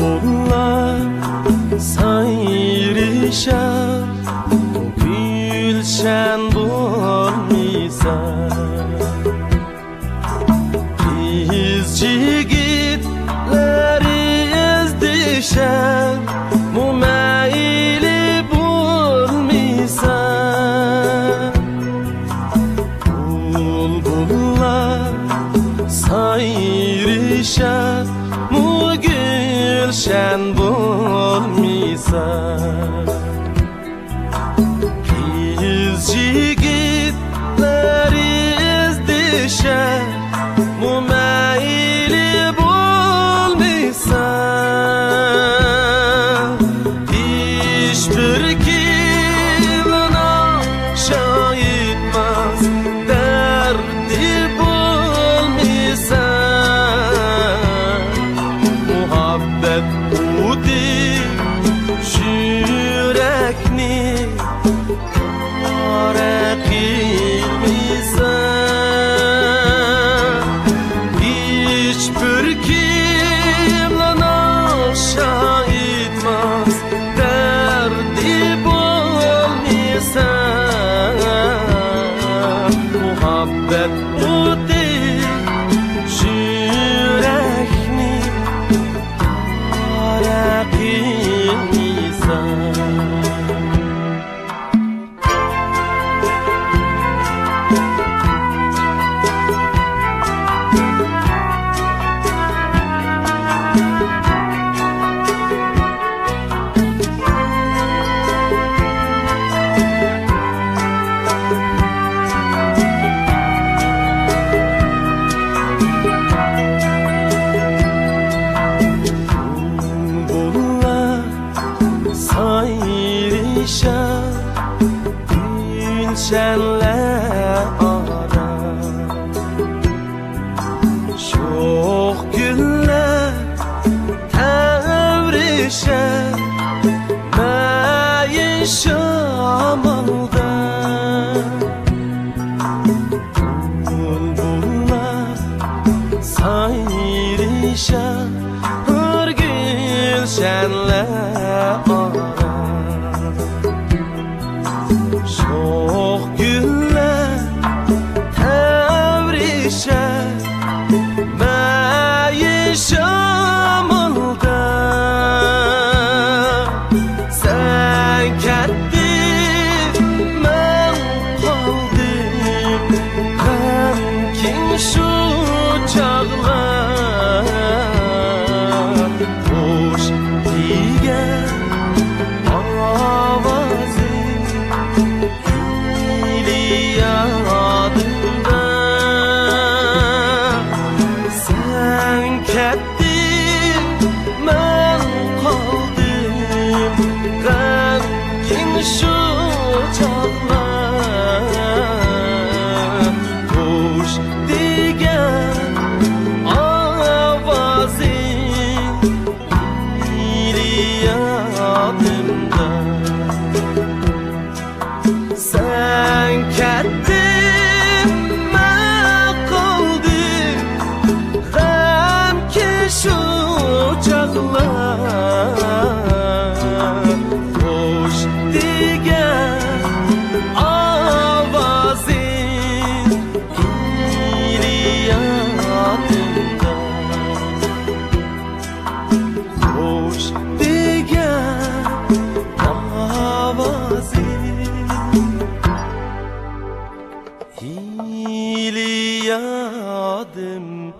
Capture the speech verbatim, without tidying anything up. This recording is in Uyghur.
بۇلبۇللار سايرىشار، گۈلشەن بولمىسا. قىز يىگىتلەر ئىزدىشەر، مۇ مەيلى بولمىسا. بۇلبۇللار سايرىشار، مۇ گۈلشەن بولمىسا. قىز يىگىتلەر ئىزدىشەر، مۇ مەيلى بولمىسا. ھېچبىر كىملىنىڭ شايىتماس دەردى بولمىسا. مۇھەببەت ئوتى يۈرەكنى قارا قىلمىسا. ھېچبىر كىملىنىڭ شايىتماس دەردى بولمىسا. مۇھەببەت ئوتى يۈرەكنى قارا قىلمىسا. بۇلبۇللار سايرىشار، گۈلشەنلەر ئارا. شوخ گۈللەر تەۋرىشەر مەيىن شامالدا. بۇلبۇللار سايرىشار، ھۆر گۈلشەنلەر ئارا. شوخ گۈللەر تەۋرىشەر مەيىن شامالدا. سەن كەتتىڭ، مەن قالدىم، غەمكىن شۇ چاغلار. خوش دېگەن ئاۋازىڭ ھېلى يادىمدا. سەن كەتتىڭ، مەن قالدىم، غەمكىن شۇ چاغلار. خوش دېگەن ئاۋازىڭ ھېلى يادىمدا. سەن كەتتىڭ، مەن قالدىم، غەمكىن شۇ چاغلار. خوش دېگەن ئاۋازىڭ ھېلى يادىمدا. خوش دېگەن ئاۋازىڭ ھېلى يا ئادەم.